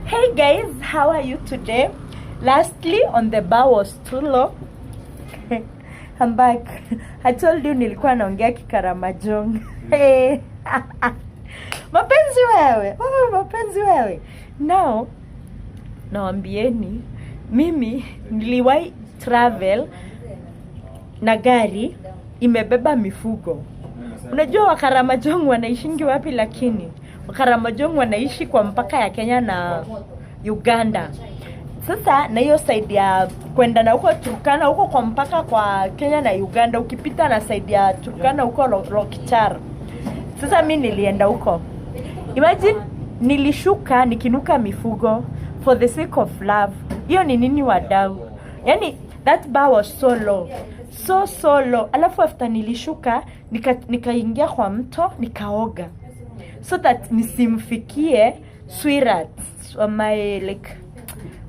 Hey guys, how are you today? Lastly, on the bar was too low. I'm back. I told you nilikuwa naongea Kikaramajong. Hey. Mapenzi wewe. Oh, mapenzi wewe. Now, nawambieni mimi niliwahi travel na gari imebeba mifugo. Unajua Wakaramajong wanaishingi wapi? Lakini Wakaramajong wanaishi kwa mpaka ya Kenya na Uganda. Sasa na hiyo side ya kwenda na huko Turkana, huko kwa mpaka kwa Kenya na Uganda, ukipita na side ya Turkana huko Lokichar. Sasa mi nilienda huko, imagine nilishuka nikinuka mifugo for the sake of love. Hiyo ni nini, wadau? Yani that bar was so low, so so low. Alafu after nilishuka, nikaingia kwa mto, nikaoga so that nisimfikie sweetheart, my like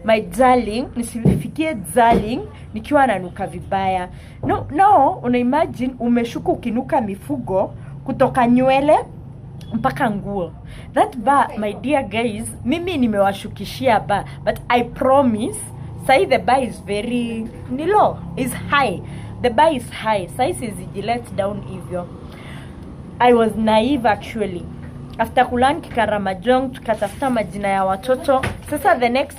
my darling, nisimfikie darling nikiwa nanuka vibaya. No, una imagine umeshuka ukinuka mifugo kutoka nywele mpaka nguo. That bar, my dear guys, mimi nimewashukishia bar, but I promise sahi the bar is very ni low, is high. The bar is high sahi, sizijilet down hivyo. I was naive actually. After kulearn Kikaramajong, tukatafuta majina ya watoto. Sasa the next